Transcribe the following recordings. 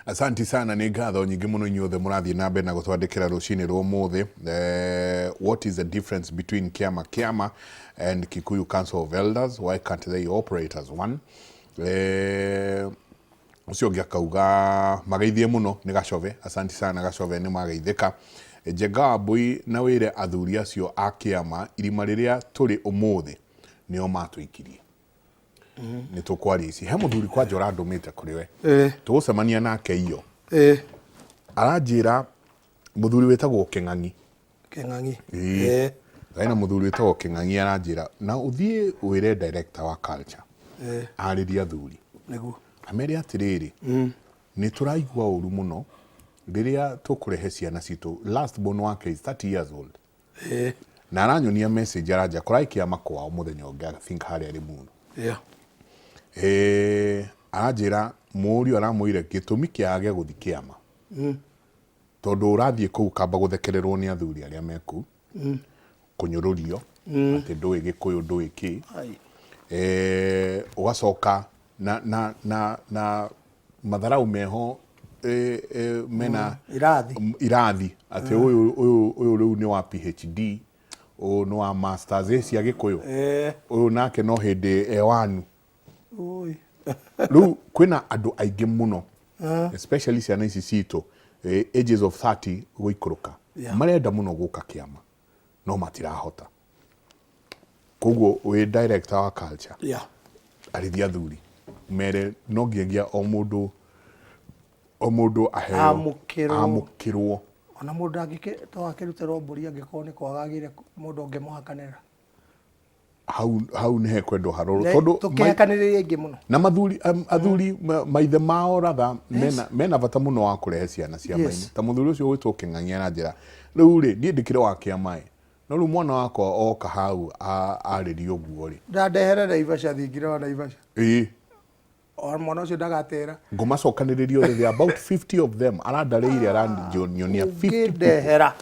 Asanti sana, nĩ ngatho nyingĩ mũno inyuothe mũrathiĩ na mbere na gũtwandĩkĩra rũcinĩ rwa ũmũthĩ. What is the difference between Kiama Kiama and Kikuyu Council of Elders? Why can't they operate as one? Ũcio ũngĩ akauga mageithie mũno nĩ Gacove. Asanti sana Gacove, nĩ mageithĩka. Njenga wa Mbui na wĩre athuri acio a kĩama irima rĩrĩa tũrĩ ũmũthĩ nĩo matũikirie. Nĩ tũkwaria ici. He mũthuri kwanja ũrandũmĩte kũrĩ we. Tũgũcemania nake iyo. Aranjĩra mũthuri wĩtagwo Kĩng'ang'i. Kĩng'ang'i. Ĩĩ. Hena mũthuri wĩtagwo Kĩng'ang'i aranjĩra na ũthiĩ wĩre director wa culture arĩrie athuri. Amere atĩrĩrĩ, nĩ tũraigua ũru mũno rĩrĩa tũkũrehe ciana citũ. Last born wake is 30 years old. Na aranyonia message aranjĩra kũrarĩ kĩama kwao mũthenya ũngĩ, I think harĩa Limuru. Aranjĩra mũriũ aramwĩrire gĩtũmi kĩa age gũthiĩ kĩama tondũ ũrathiĩ kũu kamba gũthekererwo nĩ athuri arĩa me kũu, kũnyũrũrio atĩ ndũĩ Gĩkũyũ ndũĩ kĩ. Ũgacoka na matharau meho mena Irathi. Irathi atĩ ũyũ ũyũ ũyũ rĩu nĩ wa PhD, ũyũ nĩ wa masters cia Gĩkũyũ, ũyũ nake no hĩndĩ e wanu. Oi. Rĩu kwĩna andũ aingĩ mũno, especially ciana ici citũ ages of 30 gũikũrũka, marenda mũno gũka kĩama no matirahota. Koguo wĩ director wa culture, arĩthia athuri mere no nginyagia o mũndũ o mũndũ aheo Amũkĩrwo. Amũkĩrwo. Ona mũndũ angĩkĩ to akĩrutĩrwo mbũri angĩkorwo nĩ kwaga agĩire mũndũ ũngĩmũhakanĩra. Hau hau nĩ hekwendwo harorwo tondũ Tũkĩhakanĩrĩria aingĩ mũno. Na mathuri athuri maithe mao ratha mena bata mũno wa kũrehe ciana cia maini ta mũthuri ũcio gwĩtwo Kĩng'ang'i aranjĩra rĩu rĩ niĩ ndĩkĩrĩ wa kĩama ĩ no rĩu mwana wakwa oka hau arĩrio ũguo rĩ. Ndandehere Naivasha thingira wa Naivasha. O mwana ũcio ndagatĩra. Ngũmacokanĩrĩria othe, there are about 50 of them arandarĩire aranyonia 50 people. Ũngĩndehera.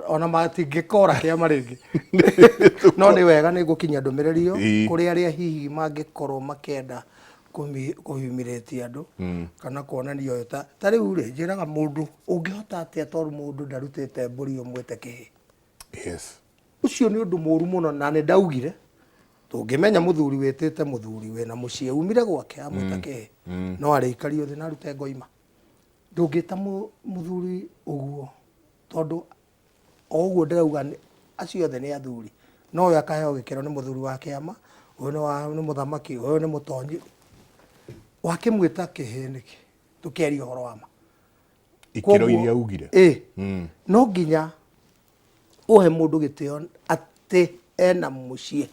Ona matingĩkora kĩama rĩngĩ. No nĩ wega nĩ ngũkinyia ndũmĩrĩri ĩyo kũrĩ arĩa hihi mangĩkorwo makĩenda kũhumilate andũ kana kuonania ũyũ ta rĩu rĩ njĩraga mũndũ ũngĩhota atĩa tondũ mũndũ ndarutĩte mbũri ũmwĩte kĩhĩ. Ũcio nĩ ũndũ mũru mũno na nĩ ndaugire tũngĩmenya mũthuri wĩtĩte mũthuri wĩna mũciĩ umire gwake amwĩta kĩhĩ no arĩikario thĩ na arute ngoima. Ndũngĩta mũthuri ũguo tondũ o ũguo ndĩrauga acio othe nĩ athuri no ũyũ akaheo gĩkĩro nĩ mũthuri wa kĩama, ũyũ nĩ wa nĩ mũthamaki, ũyũ nĩ mũtonyi. Wakĩmwĩta kĩhĩ nĩkĩ? Tũkĩaria ũhoro wa ma. Ikĩro Koguo, iria ugire. No nginya ũhe mũndũ gĩtĩo atĩ ena mũciĩ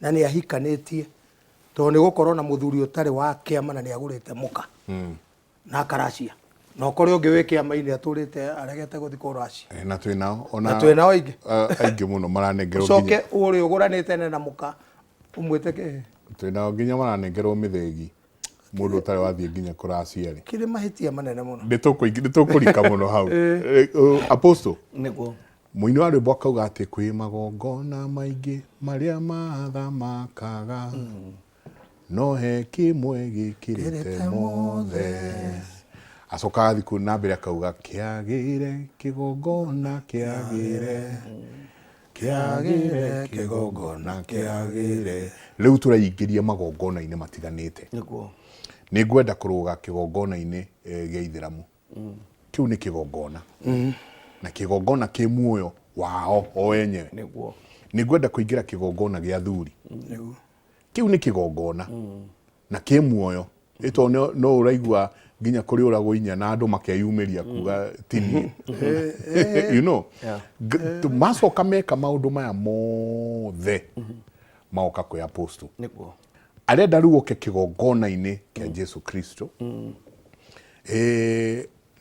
na nĩ ahikanĩtie tondũ nĩ gũkorwo na mũthuri ũtarĩ wa kĩama na nĩ agũrĩte mũka na akaracia na ũkore ũngĩ wĩ kĩama-inĩ atũrĩte aregete gũthiĩ kũracia. Na twĩ nao ona Na twĩ nao aingĩ. Aingĩ mũno maranengerwo ũcoke nginya ũrĩa ũgũranĩte na mũka ũmwĩte kĩhĩ. Twĩ nao nginya maranengerwo mĩthĩgi mũndũ ũtarĩ wathiĩ nginya kũracia rĩ. Kĩrĩ mahĩtia manene mũno. Nĩ tũkũrika mũno hau. Apostle. Nĩguo. Mũini wa rwĩmbo akauga atĩ kwĩ magongona maingĩ marĩa mathamakaga no he kĩmwe gĩkĩrĩte Kĩrĩte mothe. Acoka agathiĩ kũu na mbere akauga kĩagĩre kĩgongona kĩagĩre kĩagĩre kĩgongona kĩagĩre. Rĩu tũreingĩria magongona-inĩ matiganĩte. Nĩ ngwenda kũrũga kĩgongona-inĩ gĩa Ithĩramu. Kĩu nĩ kĩgongona na kĩgongona kĩ muoyo wao o enyewe. Nĩ ngwenda kũingĩra kĩgongona gĩa athuri. Kĩu nĩ kĩgongona na kĩ muoyo. Ĩ tondũ no ũraigua nginya kũrĩ ũragwo inya na andũ makeyumĩria kuga ti niĩ. You know? Macoka meka maũndũ maya mothe magoka kwĩ apostle. Arenda rĩu oke kĩgongona-inĩ kĩa Jesu Kristo.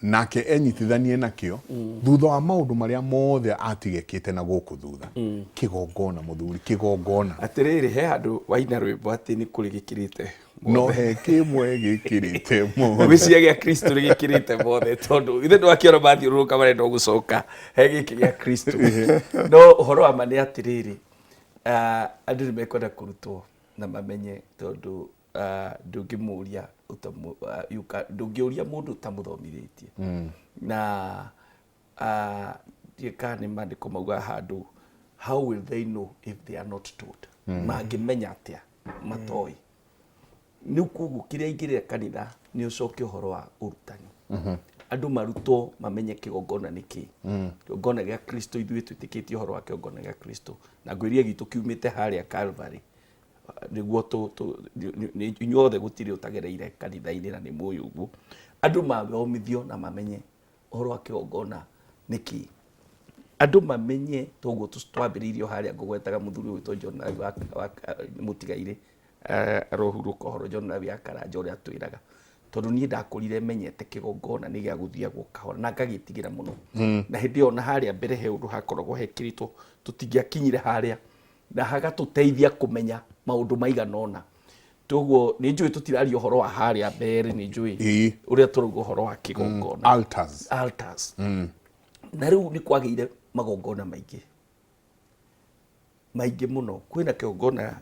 Nake enyitithanie nakĩo thutha wa maũndũ marĩa mothe atigekĩte na gũkũ thutha. Kĩgongona mũthuri, kĩgongona. Atĩrĩrĩ, he handũ waina rwĩmbo atĩ nĩ kũrĩ gĩkĩrĩte No he kĩmwe gĩkĩrĩte mothe. Ngwĩciria gĩa Kristo nĩ gĩkĩrĩte mothe tondũ ithe ndwakĩona mathiũrũrũka marenda gũcoka he gĩkĩ gĩa Kristo. No ũhoro wa ma nĩ atĩrĩrĩ, andũ nĩ mekwenda kũrutwo na mamenye tondũ Ndũngĩmũria ndũngĩũria mũndũ ũtamũthomithĩtie. Na ndiũĩ kana nĩ maandĩko maugaga handũ, how will they know if they are not told? Mangĩmenya atĩa matoĩ? Rĩu koguo kĩrĩa ingĩrĩra kanitha nĩ ũcoke ũhoro wa ũrutani. Andũ marutwo mamenye kĩgongona nĩ kĩĩ. Kĩgongona gĩa Kristo, ithuĩ twĩtĩkĩtie ũhoro wa kĩgongona gĩa Kristo. Na ngwĩrire gitũ kiumĩte harĩa Calvary. Nĩguo inyuothe gũtirĩ ũtagereire kanitha-inĩ na nĩ mũĩ ũguo. Andũ mathomithio na mamenye ũhoro wa kĩgongona nĩ kĩĩ. Andũ mamenye toguo twambĩrĩirie o harĩa ngũgwetaga mũthuri ũgwĩtwo John Lawi wa mũtigairĩ, arohurũka ũhoro John Lawi wa Karanja ũrĩa atwĩraga. Tondũ niĩ ndakũrire menyete kĩgongona nĩ gĩa gũthiagwo kahora na ngagĩtigĩra mũno. Na hĩndĩ ĩyo na harĩa mbere he ũndũ hakoragwo hekĩrĩtwo tũtingĩakinyire harĩa na hagatũteithia kũmenya maũndũ maigana ũna. Toguo nĩ njũĩ tũtiraria ũhoro wa harĩa mbere, nĩ njũĩ ũrĩa tũrauga ũhoro wa kĩgongona. Altars. Altars. Na rĩu nĩ kwagĩire magongona maingĩ. Maingĩ mũno. Kwĩna kĩgongona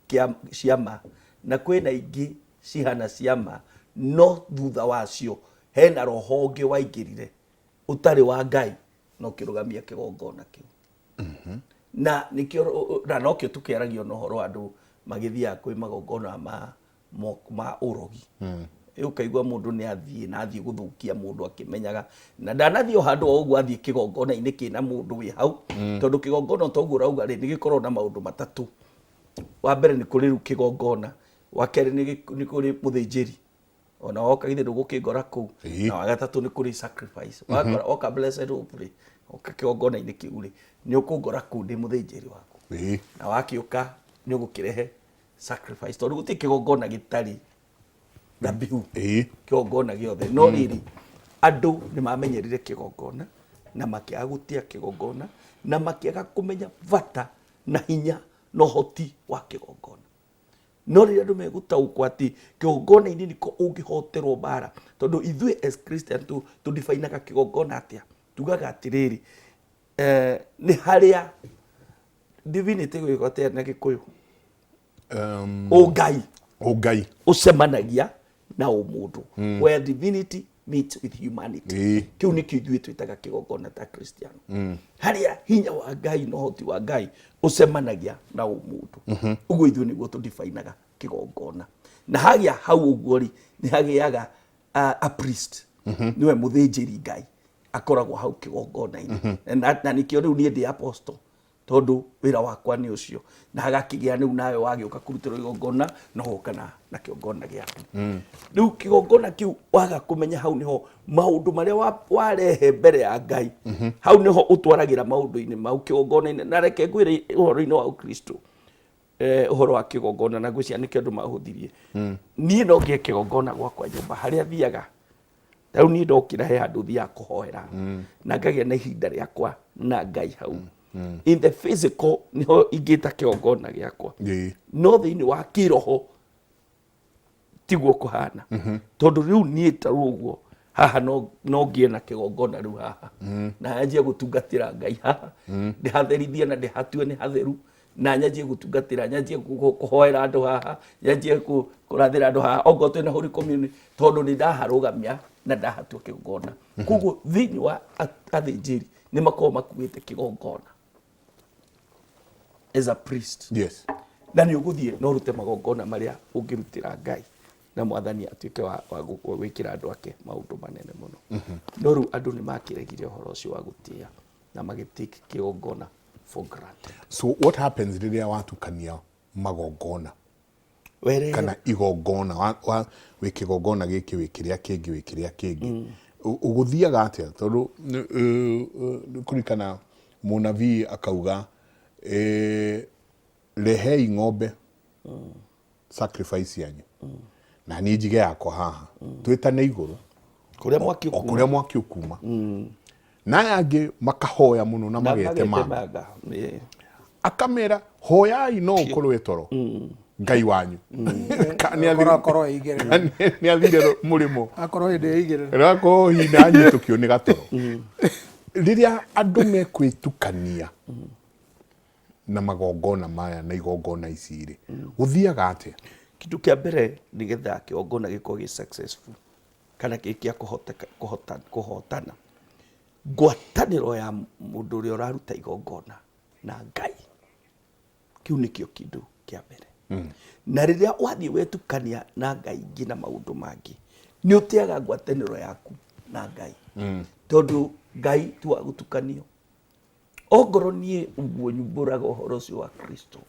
kĩa ciama na kwĩna ingĩ cihana ciama, no thutha wacio hena roho ũngĩ waingĩrire ũtarĩ wa Ngai na ũkĩrũgamia kĩgongona kĩu. Na nĩkĩo, na nokĩo tũkĩaragia na ũhoro wa andũ magĩthiaga kwĩ magongona ma ũrogi. Ũkaigua mũndũ nĩ athiĩ na athiĩ gũthũkia mũndũ akĩmenyaga, na ndanathiĩ o handũ o ũguo, athiĩ kĩgongona-inĩ kĩna mũndũ wĩ hau. Tondũ kĩgongona ta ũguo ũrauga rĩ, nĩ gĩkoragwo na maũndũ matatũ. Wa mbere nĩ kũrĩ rĩu kĩgongona, wa kerĩ nĩ kũrĩ mũthĩnjĩri, ona woka githĩ ndũgũkĩngora kũu, na wa gatatũ nĩ kũrĩ sacrifice. Wakora woka Blessed Hope rĩ, woka kĩgongona-inĩ kĩu rĩ, nĩ ũkũngora kũu ndĩ mũthĩnjĩri waku. Na wakĩũka nĩ ũgũkĩrehe sacrifice, tondũ gũtirĩ kĩgongona gĩtarĩ dhabihu. Kĩgongona gĩothe. No rĩrĩ, andũ nĩ mamenyerire kĩgongona na makĩaga gũtĩa kĩgongona na makĩaga kũmenya bata na hinya na ũhoti wa kĩgongona. No rĩrĩa andũ megũtaũkwo atĩ kĩgongona-inĩ nĩko ũngĩhoterwo mbara, tondũ ithuĩ as Christian tũdifainaga kĩgongona atĩa? Tugaga atĩrĩrĩ, nĩ harĩa divinity gwĩkwo atĩa na Gĩkũyũ? Ũngai. Ũngai. Ũcemanagia na ũmũndũ. Where divinity meets with humanity. Kĩu nĩkĩo ithuĩ twĩtaga kĩgongona ta Christian. Harĩa hinya wa Ngai na ũhoti wa Ngai ũcemanagia na ũmũndũ. Ũguo ithuĩ nĩguo tũdifainaga kĩgongona. Na hagĩa hau ũguo rĩ, nĩ hagĩaga a priest. Nĩwe mũthĩnjĩri Ngai akoragwo hau kĩgongona-inĩ. Na nĩkĩo rĩu niĩ ndĩ apostle, tondũ wĩra wakwa nĩ ũcio. Na hagakĩgĩa rĩu nawe wagĩũka kũrutĩrwo igongona, no woka na kĩgongona gĩaku. Rĩu kĩgongona kĩu waga kũmenya, hau nĩho maũndũ marĩa warehe mbere ya Ngai, hau nĩho ũtwaragĩra maũndũ-inĩ mau kĩgongona-inĩ. Na reke ngwĩre ũhoro-inĩ wa Ũkristo, ũhoro wa kĩgongona, na ngwĩciria nĩkĩo andũ mahũthirie. Niĩ no ngĩe kĩgongona gwakwa nyũmba harĩa thiaga. Rĩu niĩ ndokĩra he handũ thiaga kũhoera na ngagĩa na ihinda rĩakwa na Ngai hau. In the physical nĩho ingĩta kĩgongona gĩakwa. No thĩinĩ wa kĩroho tiguo kũhana. Tondũ rĩu niĩ ta rĩu ũguo haha no ngĩe na kĩgongona rĩu haha na nyanjie gũtungatĩra Ngai haha, ndĩhatherithie na ndĩhatue nĩ hatheru, na nyanjie gũtungatĩra, nyanjie kũhoera andũ haha, nyanjie kũrathĩra andũ haha okorwo twĩna Holy Communion, tondũ nĩ ndaharũgamia na ndahatua kĩgongona. Koguo thĩinĩ wa athĩnjĩri nĩ makoragwo makuĩte kĩgongona as a priest. Na nĩ ũgũthiĩ na ũrute magongona marĩa ũngĩrutĩra Ngai, na Mwathani atuĩke wa gwĩkĩra andũ ake maũndũ manene mũno. No rĩu andũ nĩ makĩregire ũhoro ũcio wa gũtĩĩa na magĩtake kĩgongona for granted. So what happens rĩrĩa watukania magongona? Were Kana igongona, wĩ kĩgongona gĩkĩ, wĩ kĩrĩa kĩngĩ, wĩ kĩrĩa kĩngĩ. Ũgũthiaga atĩa? Tondũ kũririkana mũnabii akauga, rehei ng'ombe sacrifice yanyu, na niĩ njige yakwa haha, twĩtane igũrũ kũrĩa mwaki o kũrĩa mwaki ũkuma. Na aya angĩ makahoya mũno na magete manga. Akamera hoyai no ũkorwo wĩ toro Ngai wanyu. Akorwo eigĩrĩra. Nĩ athire mũrĩmo. Akorwo hĩndĩ eigĩrĩra. Akorwo hihi nĩ anyitũkio nĩ gatoro. Rĩrĩa andũ mekwĩtukania na magongona maya na igongona ici rĩ, gũthiaga atĩa? Kĩndũ kĩa mbere nĩgetha kĩgongona gĩkorwo gĩ successful kana gĩ kĩa kũhoteka kũhota kũhotana, ngwatanĩro ya mũndũ ũrĩa ũraruta igongona na Ngai, kĩu nĩkĩo kĩndũ kĩa mbere. Na rĩrĩa wathiĩ wetukania na Ngai ingĩ na maũndũ mangĩ, nĩ ũteaga ngwatanĩro yaku na Ngai, tondũ Ngai ti wa gũtukanio. Ongorwo niĩ ũguo nyumbũraga ũhoro ũcio wa Kristo,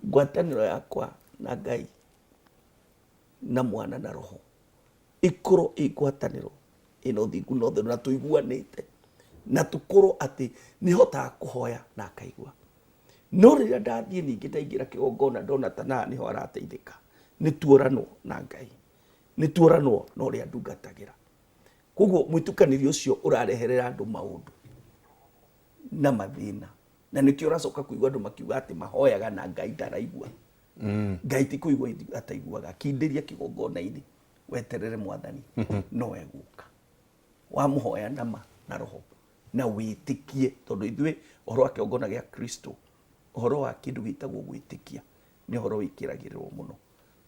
ngwatanĩro yakwa na Ngai na Mwana na Roho ĩkorwo ĩ ngwatanĩro ĩna ũthingu na ũtheru na tũiguanĩte na tũkorwo atĩ nĩ hotaga kũhoya na akaigua. No rĩrĩa ndathiĩ ningĩ ndaingĩra kĩgongona ndona ta na nĩho arateithĩka, nĩ tuoranwo na Ngai, nĩ tuoranwo na ũrĩa ndungatagĩra. Koguo mwĩtukanĩrio ũcio ũrareherera andũ maũndũ na mathĩna, na nĩkĩo ũracoka kũigua andũ makiuga atĩ mahoyaga na Ngai ndaraigua. Ngai ti kũigua ataiguaga, kindĩria kĩgongona-inĩ weterere Mwathani no egũka. Wamũhoya na ma na roho na wĩtĩkie, tondũ ithuĩ ũhoro wa kĩgongona gĩa Kristo, ũhoro wa kĩndũ gĩtagwo gwĩtĩkia nĩ ũhoro wĩkĩragĩrĩrwo mũno.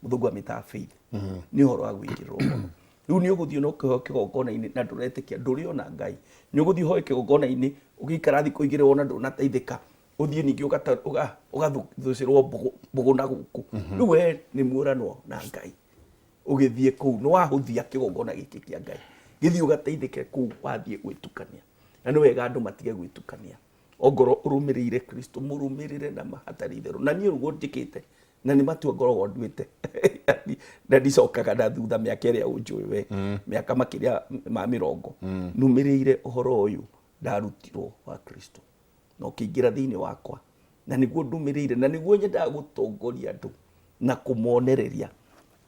Mũthũngũ amĩtaga faith. Nĩ ũhoro wa gwĩkĩrĩrwo mũno. Rĩu nĩ ũgũthiĩ na ũkĩhoe kĩgongona-inĩ na ndũretĩkia, ndũrĩ ona Ngai. Nĩ ũgũthiĩ ũhoe kĩgongona-inĩ, ũgĩikara thikũ igĩrĩ wona ndũnateithĩka, ũthiĩ ningĩ ũgathucĩrwo mbũgũ na gũkũ. Rĩu we nĩ muoranwo na Ngai. Ũgĩthiĩ kũu, nĩ wahũthia kĩgongona gĩkĩ kĩa Ngai. Gĩthiĩ ũgateithĩke kũu wathiĩ gwĩtukania. Na nĩ wega andũ matige gwĩtukania. Ongorwo ũrũmĩrĩire Kristo, mũrũmĩrĩre na ma hatarĩ itherũ. Na niĩ ũguo njĩkĩte, na nĩ matua ngoragwo nduĩte. Na ndicokaga na thutha mĩaka ĩrĩa ũnjũĩ we, mĩaka makĩria ma mĩrongo. Nũmĩrĩire ũhoro ũyũ ndarutirwo wa Kristo. Na ũkĩingĩra thĩinĩ wakwa. Na nĩguo ndũmĩrĩire, na nĩguo nyendaga gũtongoria andũ na kũmonereria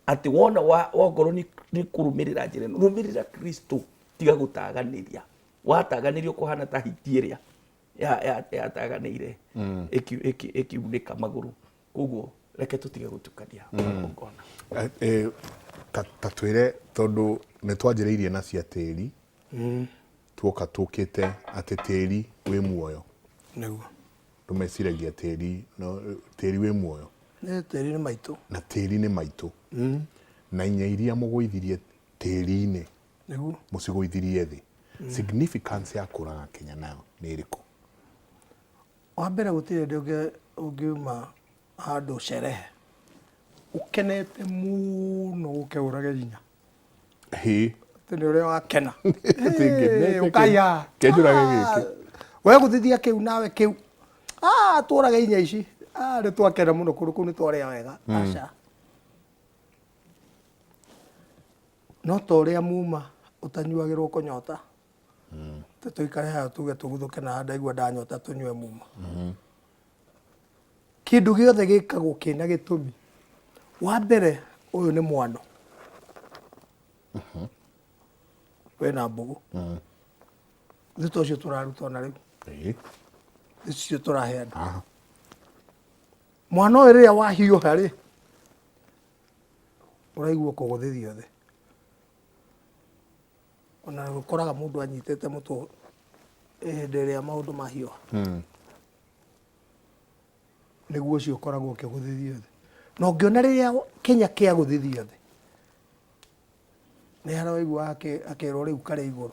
atĩ wona wongorwo nĩ kũrũmĩrĩra njĩra ĩno, rũmĩrĩra Kristo, tiga gũtaganĩria. Wataganĩrio kũhana ta hiti ĩrĩa yataganĩire ĩkiunĩka magũrũ. Koguo reke tũtige gũtukania magongona. Ta twĩre, tondũ nĩ twanjĩrĩirie na cia tĩri, tuoka tũkĩte atĩ tĩri wĩ muoyo. Nĩguo. Andũ meciragia tĩri, no, tĩri wĩ muoyo. Nĩ tĩri nĩ maitũ. Na tĩri nĩ maitũ. Na inya iria mũgũithirie tĩri-inĩ, Nĩguo. mũcigũithirie thĩ. Significance ya kũraga Kenya nayo nĩ ĩrĩkũ? Wa mbere gũtirĩ hĩndĩ ũngiuma handũ sherehe ũkenete mũno ũke ũrage inya. Hĩ. Atĩ nĩ ũrĩa wakena. Atĩ ngenete Ũkaiya. Kenjũrage gĩkĩ. We gũthithia kĩu nawe kĩu. Tũrage inya ici. Nĩ twakena mũno kũndũ kũu nĩ twarĩa wega. Aca. No ta ũrĩa muma ũtanyuagĩrwo kũnyota. Tũikare haha tuge tũguthũke na ndaigua ndanyota tũnyue muma. Kĩndũ gĩothe gĩkagwo kĩna gĩtũmi. Wa mbere ũyũ nĩ mwano. Wĩna mbũgũ. Thutha ũcio tũraruta ona rĩu. Icio tũrahe andũ. Mwana ũyũ rĩrĩa wahiũha rĩ, ũraigua kũgũthithio thĩ. Ona ũkoraga mũndũ anyitĩte mũtwe hĩndĩ ĩrĩa maũndũ mahiũha. Nĩguo ũcio ũkoragwo ũkĩgũthithio thĩ. Na ũngĩona rĩrĩa Kenya kĩagũthithio thĩ, nĩ harĩa waigua akĩrwo rĩu karĩ igũrũ,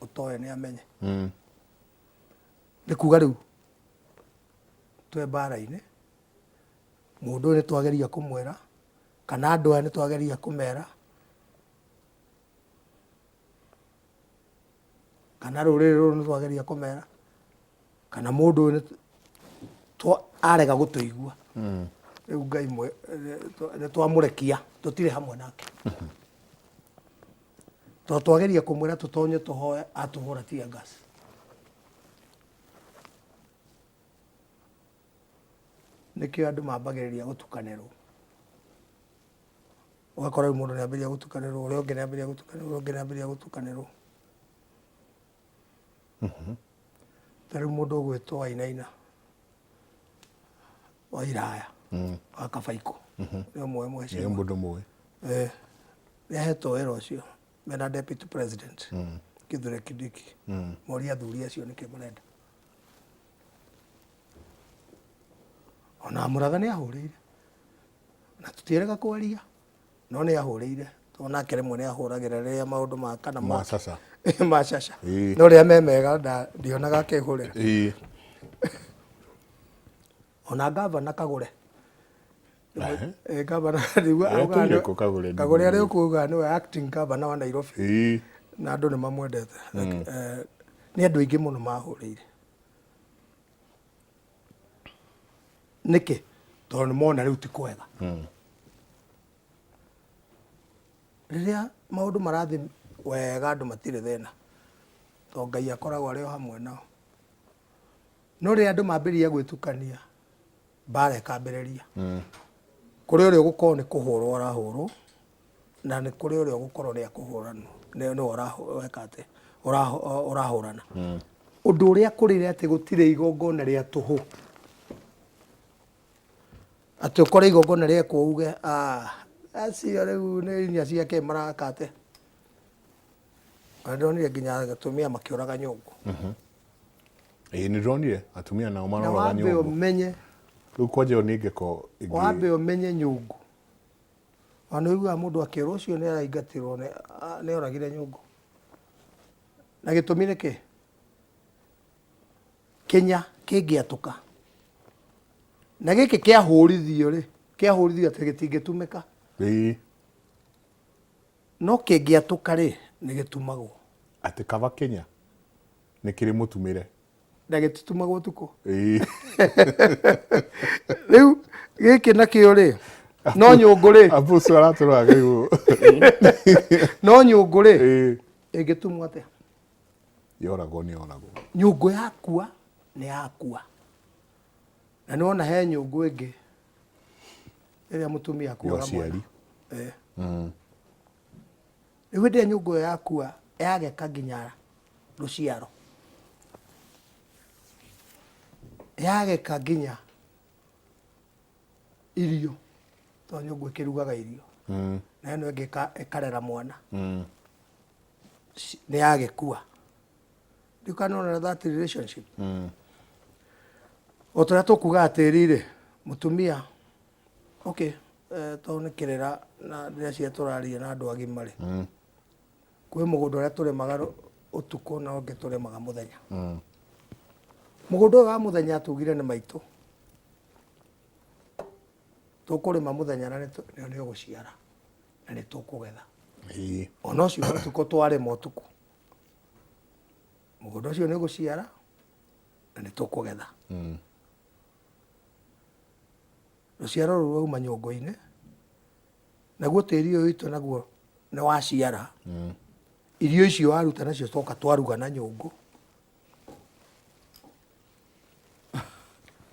ũtoĩ nĩ amenye. Nĩ kuga rĩu twĩ mbara-inĩ, mũndũ ũyũ nĩ twageria kũmwĩra, kana andũ aya nĩ twageria kũmera, kana rũrĩrĩ rũrũ nĩ twageria kũmera, kana mũndũ ũyũ arega gũtũigua. Rĩu Ngai nĩ twamũrekia, tũtirĩ hamwe nake. Tondũ twageria kũmwĩra tũtonye tũhoe, atũhũra tear gas. Nĩkĩo andũ mambagĩrĩria gũtukanĩrwo. Ũgakora rĩu mũndũ nĩambĩrĩria gũtukanĩrwo, ũrĩa ũngĩ nĩambĩrĩria gũtukanĩrwo, ũrĩa ũngĩ nĩambĩrĩria gũtukanĩrwo. Ta rĩu mũndũ ũgwĩtwo Wainaina wa Iraya wa Kabaikũ, nĩ ũmwe mheshimiwa. Nĩ mũndũ mũĩ. Nĩahetwo wĩra ũcio mena deputy president Kithure Kindiki. Moria athuri acio nĩkĩ marenda. Ona Mũratha nĩahũrĩire. Na tũtiĩrĩga kwaria, no nĩ ahũrĩire, tondũ nake rĩmwe nĩ ahũragĩra rĩrĩa maũndũ ma kana Ma caca. Ma caca. No rĩrĩa me mega ndionaga akĩhũrĩra. Ona ngavana Kagũre. Ngavana nĩguo augaga Atũire kũ Kagũre? Kagũre arĩ okuo augaga nĩwe acting governor wa Nairobi. Na andũ nĩ mamwendete. Nĩ andũ aingĩ mũno mahũrĩire. Nĩkĩ? Tondũ nĩ mona rĩu ti kwega. Rĩrĩa maũndũ marathiĩ wega andũ matirĩ thĩna, tondũ Ngai akoragwo arĩ o hamwe nao. No rĩrĩa andũ mambĩrĩria gwĩtukania, mbara ĩkambĩrĩria. Kũrĩ ũrĩa ũgũkorwo nĩ kũhũrwo arahũrwo, na nĩ kũrĩ ũrĩa ũgũkorwo nĩ akũhũranwo, nĩwe ũreka atĩa, ũrahũrana. Ũndũ ũrĩa kũrĩ nĩ atĩ gũtirĩ igongona rĩa tũhũ. Atĩ ũkore igongona rĩekwo uge ah, acio rĩu nĩ inya ciake maraka atĩa. Na ndonire nginya atumia makĩũraga nyũngũ. Ĩĩ nĩ ndonire atumia nao Na maroraga wambe nyũngũ. ũmenye, Rĩu kwanja ĩyo nĩ ngeko ĩngĩ. Wambe ũmenye nyũngũ. Ona ũiguaga mũndũ akĩrwo ũcio nĩ araingatirwo nĩ oragire nyũngũ. Na gĩtũmi nĩ kĩ? Kĩnya kĩngĩatũka. Na gĩkĩ kĩahũrithio rĩ, kĩahũrithio atĩ gĩtingĩtumĩka. No kĩngĩatũka rĩ, nĩ gĩtumagwo. Atĩ kaba kĩnya nĩ kĩrĩ mũtumĩre. Na gĩtitumagwo ũtukũ. Rĩu gĩkĩ nakĩo rĩ, no nyũngũ rĩ. Abusu aratũraga igũrũ. No nyũngũ rĩ, ĩngĩtumwo atĩa? Yoragwo nĩ yoragwo. Nyũngũ yakua nĩ yakua. Na nĩ wona he nyũngũ ĩngĩ ĩrĩa mũtumia akuaga mwana. Ya ũciari. Rĩu hĩndĩ ĩrĩa nyũngũ ĩyo yakua yageka nginya rũciaro. Yageka nginya irio. Tondũ nyũngũ ĩkĩrugaga irio. Na ĩno ĩngĩ ĩkarera mwana. Nĩ yagĩkua. You can honor that relationship. O ta ũrĩa tũkugaga tĩri rĩ, mũtumia, okay, tondũ nĩ kĩrĩra na ndĩreciria tũraria na andũ agima rĩ, kwĩ mũgũnda ũrĩa tũrĩmaga ũtukũ na ũngĩ tũrĩmaga mũthenya. Mũgũnda ũyũ wa mũthenya tugire nĩ maitũ. Tũkũrĩma mũthenya na nĩ ũgũciara na nĩ tũkũgetha. Ona ũcio ũtukũ twarĩma ũtukũ, mũgũnda ũcio nĩ ũgũciara na nĩ tũkũgetha. Rũciaro rũu rwauma nyũngũ-inĩ, naguo tĩri ũyũ witũ naguo nĩ waciara. Irio icio waruta nacio twoka twaruga na nyũngũ.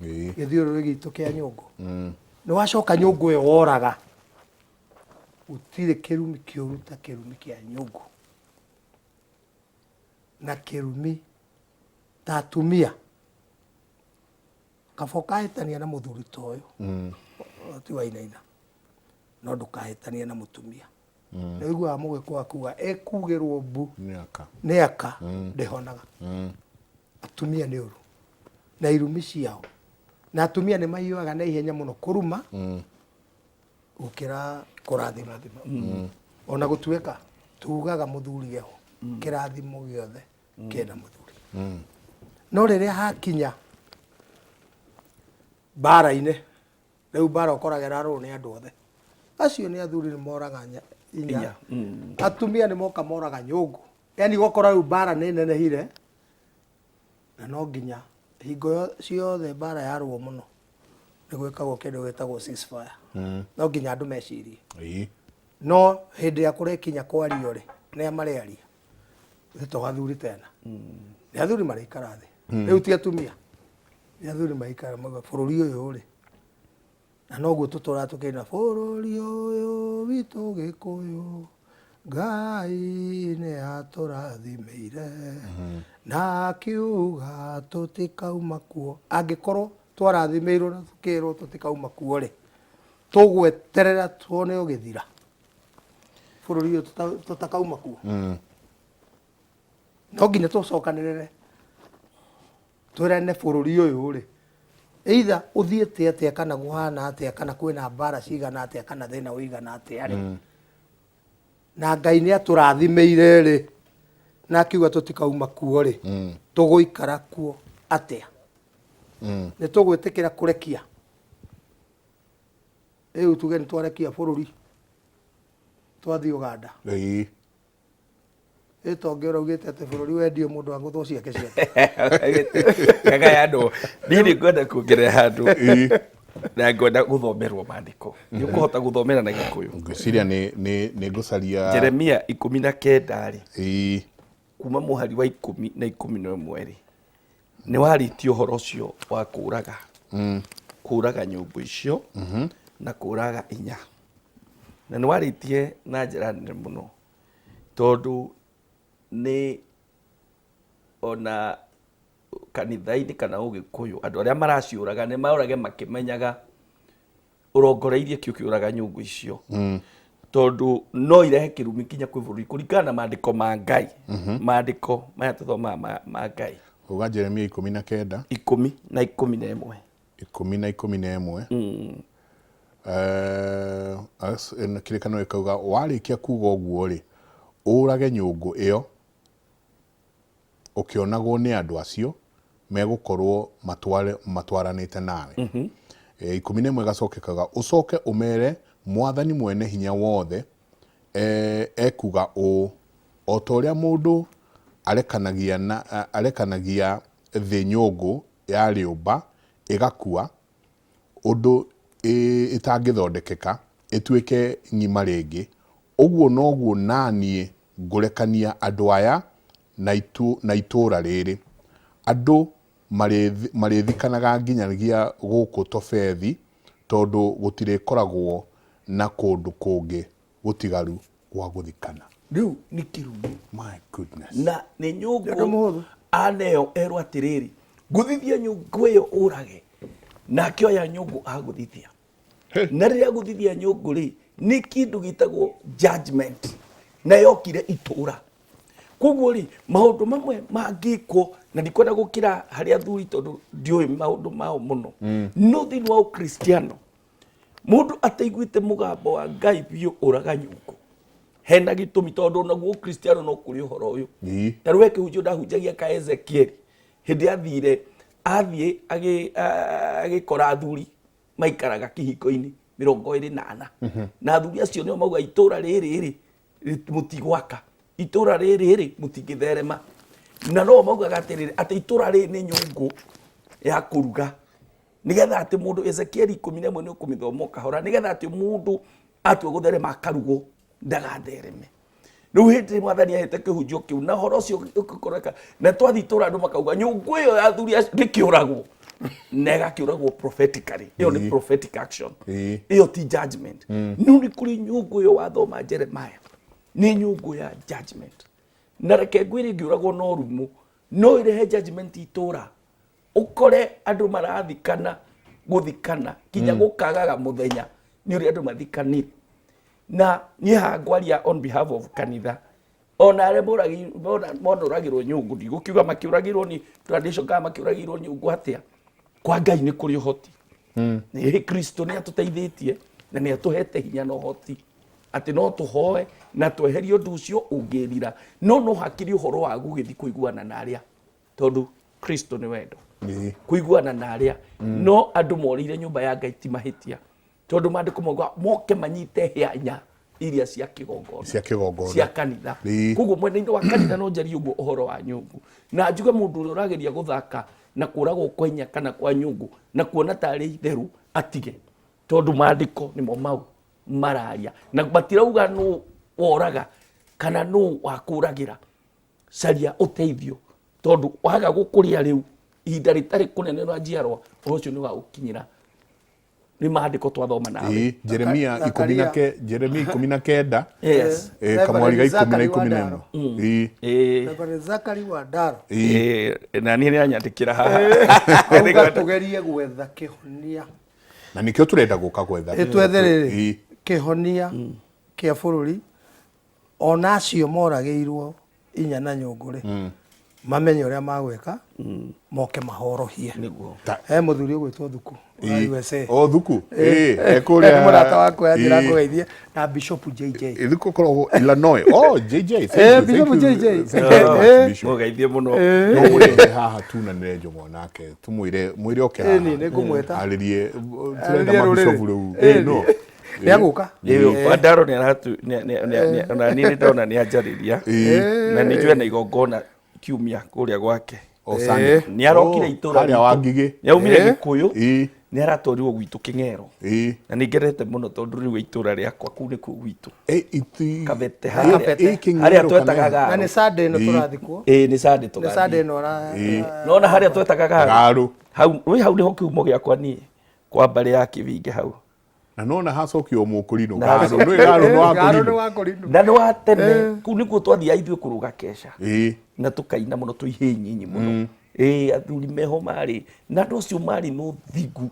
Gĩthiũrũrĩ gitũ kĩa nyũngũ. Nĩ wacoka nyũngũ ĩyo woraga. Gũtirĩ kĩrumi kĩũru ta kĩrumi kĩa nyũngũ. Na kĩrumi ta atumia. Kaba ũkahĩtania na mũthuri ta ũyũ. Ti wainaina. No ndũkahĩtanie na mũtumia. Nĩ ũiguaga mũgĩkũyũ akiuga ĩkugĩrwo mbu Nĩ aka. Nĩ aka ndĩhonaga. Atumia nĩ ũru. Na irumi ciao. Na atumia nĩ mahiũhaga na ihenya mũno kũruma gũkĩra kũrathima. Ona gũtuĩka tugaga mũthuri eho, kĩrathimo gĩothe kĩna mũthuri. No rĩrĩa hakinya mbara-inĩ, rĩu mbara ũkoraga ĩrarũo nĩ andũ othe. Acio nĩ athuri nĩ moraga inya. Atumia nĩ moka moraga nyũngũ. Yaani ũgakora rĩu mbara nĩ nenehire, na no nginya hingo ciothe mbara yarũo mũno nĩ gwĩkagwo kĩndũ gĩtagwo ceasefire. No nginya andũ mecirie. No hĩndĩ ĩrĩa kũrekinya kwario rĩ, nĩa marearia? Nĩ to athuri tena. Nĩ athuri maraikara thĩ. Rĩu ti atumia. Nĩ athuri maraikara mauga bũrũri ũyũ rĩ, na noguo tũtũraga tũkĩina bũrũri ũyũ witũ Gĩkũyũ, Ngai nĩ atũrathimĩire na akiuga tũtikauma kuo. Angĩkorwo twarathimĩirwo na tũkĩrwo tũtikauma kuo rĩ, tũgweterera tuone ũgĩthira bũrũri ũyũ tũtakauma kuo. No nginya tũcokanĩrĩre twĩrane bũrũri ũyũ rĩ, Either ũthiĩte atĩa kana kũhana atĩa kana kwĩna mbara cigana atĩa kana thĩna ũigana atĩa rĩ, na Ngai nĩ atũrathimĩire rĩ, na akiuga tũtikauma kuo rĩ, tũgũikara kuo atĩa? Nĩ tũgwĩtĩkĩra kũrekia? Rĩu tuge nĩ twarekia bũrũri twathiĩ Uganda. Ĩ tongĩ ũraugĩte atĩ bũrũri wendio mũndũ agũthwo ciake ciake. Kagayano niĩ nĩ ngwenda kuongerera handũ na ngwenda gũthomerwo maandĩko. Nĩ ũkũhota gũthomera na Gĩkũyũ? Ngwĩciria nĩ ngũcaria. Jeremia 19 rĩ, kuma mũhari wa 10 na 11 rĩ, nĩ warĩtie ũhoro ũcio wa kũraga kũraga nyũngũ icio na kũraga inya, na nĩ warĩtie na njĩra nene mũno, tondũ nĩ ona kanitha-inĩ kana ũgĩkũyũ andũ arĩa maraciũraga nĩ maũrage makĩmenyaga ũrongoreirie kĩ ũkĩũraga nyũngũ icio, tondũ no irehe kĩrumi kinya kwĩ bũrũri kũringana na maandĩko ma Ngai, maandĩko maya tũthomaga ma Ngai. Uga Jeremia 19. 10 na 11. 10 na 11. Kĩrĩkanĩro gĩkauga warĩkia kuga ũguo rĩ, ũrage nyũngũ ĩyo ũkĩonagwo nĩ andũ acio megũkorwo matwaranĩte nawe. 11 ĩgacoka ĩkauga ũcoke ũmere Mwathani mwene hinya wothe ekuga ũũ, o ta ũrĩa mũndũ arekanagia thĩ nyũngũ ya rĩũmba ĩgakua, ũndũ ĩtangĩthondekeka ĩtuĩke ng'ima rĩngĩ, ũguo noguo naniĩ ngũrekania andũ aya na itũũra rĩrĩ. Andũ marĩthikanaga nginyagia gũkũ Tofethi, tondũ gũtirĩkoragwo na kũndũ kũngĩ gũtigaru gwa gũthikana. Rĩu nĩ kĩrumi. My goodness. Na nĩ Nĩ ũndũ nyũngũ mũhũthũ. Aneo erwo atĩrĩrĩ, ngũthithia nyũngũ ĩyo ũrage, nake oya nyũngũ agũthithia, na rĩrĩa agũthithia nyũngũ rĩ, nĩ kĩndũ gĩtagwo judgment, na yokire itũra. Koguo rĩ, maũndũ mamwe mangĩkwo, na ndikwenda gũkĩra harĩ athuri tondũ ndiũĩ maũndũ mao mũno, no thĩinĩ wa ũkristiano mũndũ ataiguĩte mũgambo wa Ngai biũ ũraga nyũngũ hena gĩtũmi, tondũ onaguo ũkristiano no kũrĩ ũhoro ũyũ. Ta rĩu he kĩhunjio ndahunjagia ka Ezekieli, hĩndĩ athire athiĩ agĩkora athuri maikaraga kĩhingo-inĩ 24, na athuri acio nĩo mauga itũra rĩrĩ rĩ mũtigwaka, itũra rĩrĩ rĩ mũtingĩtherema, na no maugaga atĩrĩrĩ atĩ itũra rĩrĩ nĩ nyũngũ ya kũruga, nĩgetha atĩ mũndũ, Ezekieli 11 nĩ ũkũmĩthoma ũkahora, nĩgetha atĩ mũndũ atua gũtherema akarugwo ndagathereme. Rĩu hĩndĩ Mwathani ahete kĩhunjio kĩu na ũhoro ũcio ũgĩkoreka, na twathiĩ itũra andũ makauga nyũngũ ĩyo ya athuri acio nĩkĩũragwo, na ĩgakĩũragwo prophetically. Ĩyo nĩ prophetic action. Ĩyo ti judgment. No nĩ kũrĩ nyũngũ ĩyo wathoma Jeremiah nĩ nyũngũ ya judgment, na reke ngwĩre ĩngĩũragwo na ũrimũ no ĩrehe judgment itũra, ũkore andũ marathikana gũthikana kinya gũkagaga mũthenya nĩ ũrĩa andũ mathikanire. Na niĩ haha ngwaria on behalf of kanitha, ona arĩa monoragĩrwo nyũngũ, ndigũkiuga makĩũragĩrwo nĩ tradition kana makĩũragĩrwo nyũngũ atĩa, kwa Ngai nĩ kũrĩ ũhoti. Nĩ Kristo nĩ atũteithĩtie na nĩ atũhete hinya na ũhoti atĩ no tũhoe na tweherie ũndũ ũcio ũngĩrira, no no hakĩrĩ ũhoro wa gũgĩthiĩ kũiguana na arĩa, tondũ Kristo nĩ wendo, kũiguana na arĩa no andũ morĩire nyũmba ya Ngai ti mahĩtia, tondũ maandĩko mauga moke manyite hĩa iria cia kĩgongona. Cia kĩgongona. Cia kanitha. Koguo mwena-inĩ wa kanitha no njarie ũguo ũhoro wa nyũngũ, na njuge mũndũ ũrĩa ũrageria gũthaka na kũragwo kwa inya kana kwa nyũngũ na kuona tarĩ itheru atige, tondũ maandĩko nĩmo mau mararia na matirauga nũ woraga kana nũ wakũragĩra. Caria ũteithio, tondũ waga gũkũria rĩu ihinda rĩtarĩ kũnene na njiarwa, ũhoro ũcio nĩ ũgagũkinyĩra. Nĩ maandĩko twathoma nawe. Jeremia 19 Jeremia 19. Yes. Kamwari ga 10 na Zachary 11. Reverend Zachary Wandaro. Na niĩ nĩ anyandĩkĩra haha. Auga tũgerie gwetha kĩhonia. Na nĩkĩo tũrenda gũka gwetha. Ĩtwethe rĩrĩ kĩhonia kĩa bũrũri, ona acio moragĩirwo inya na nyũngũ rĩ. Mamenye ũrĩa magwĩka, moke mahorohie. Nĩguo. He mũthuri ũgwĩtwo Thuku wa USA. O Thuku. Ĩĩ, e kũrĩa. Mũrata wakwa anjĩra ngũgeithie na Bishop JJ. Ĩ, Thuku ũkoragwo Illinois. Oh, JJ. Thank you, Bishop thank you, JJ. thank you very much, Bishop. Mũgeithie mũno. No mũrehe haha tunanĩre njũng'wa nake tũmwĩre mwĩre oke haha. Ĩni, nĩngũmwĩta. Arĩrie tũrenda Arĩrie mabishopu rũrĩrĩ. rĩu. Ĩni. Ĩ, no. Nĩagũka. Ĩĩ, Wandaro nĩ aratu ona niĩ nĩ ndona nĩ anjarĩria na nĩ njũĩ na igongona kiumia kũrĩa gwake. O Sunday. Nĩ arokire Oh, itũra harĩa ritũ. wa Ngigĩ. Nĩ aumire Gĩkũyũ. Ĩĩ. Nĩ aratwarirwo gwitũ Kĩng'ero. Ĩĩ. Na nĩ ngenete mũno tondũ rĩu itũra rĩakwa kũu nĩkuo gwitũ. Ĩ, iti- Kabete Ĩ, harĩa. ĩ, Kĩng'ero Harĩa twetaga kana- Na Garo. nĩ Sunday ĩno tũrathikwo. Ĩĩ nĩ Sunday Nĩ tũgathiĩ. Sunday ĩno ara. Nona harĩa twetaga Garo. Garo. Hau wĩ hau nĩho kĩhumo gĩakwa niĩ kwa mbarĩ ya Kĩbinge hau. Na nona hacokio mũkũrinũ. Na Garo. hacokio- Nĩ Garo nĩ wa Garo nĩ kũrinũ. wa kũrinũ. Na nĩ wa tene kũu nĩkuo twathiaga ithuĩ kũrũga keca. Ĩĩ. Na tũkaina mũno twĩ ihĩĩ nyinyi mũno. Ĩĩ athuri meho marĩ na andũ acio marĩ na ũthingu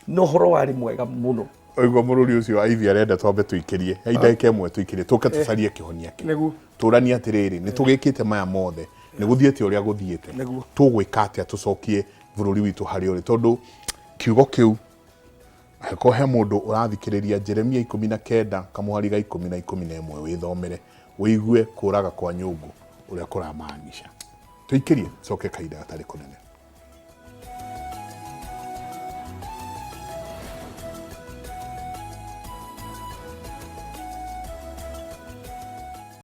na ũhoro warĩ mwega mũno. Oigua mũrũri ũcio Ivy arenda twambe tũikĩrie he ndagĩka ĩmwe tũikĩrie tũke tũcarie kĩhonia kĩ Nĩguo. tũranie atĩrĩrĩ nĩ tũgĩkĩte maya mothe nĩ gũthiĩte ũrĩa gũthiĩte Nĩguo. tũgwĩka atĩa tũcokie bũrũri witũ harĩa ũrĩ tondũ kiugo kĩu angĩkorwo he mũndũ ũrathikĩrĩria Jeremia 19 kamũhari ga 10 na 11 wĩthomere wĩigue kũraga kwa nyũngũ ũrĩa kũramaanisha tũikĩrie coke kahinda gatarĩ kũnene.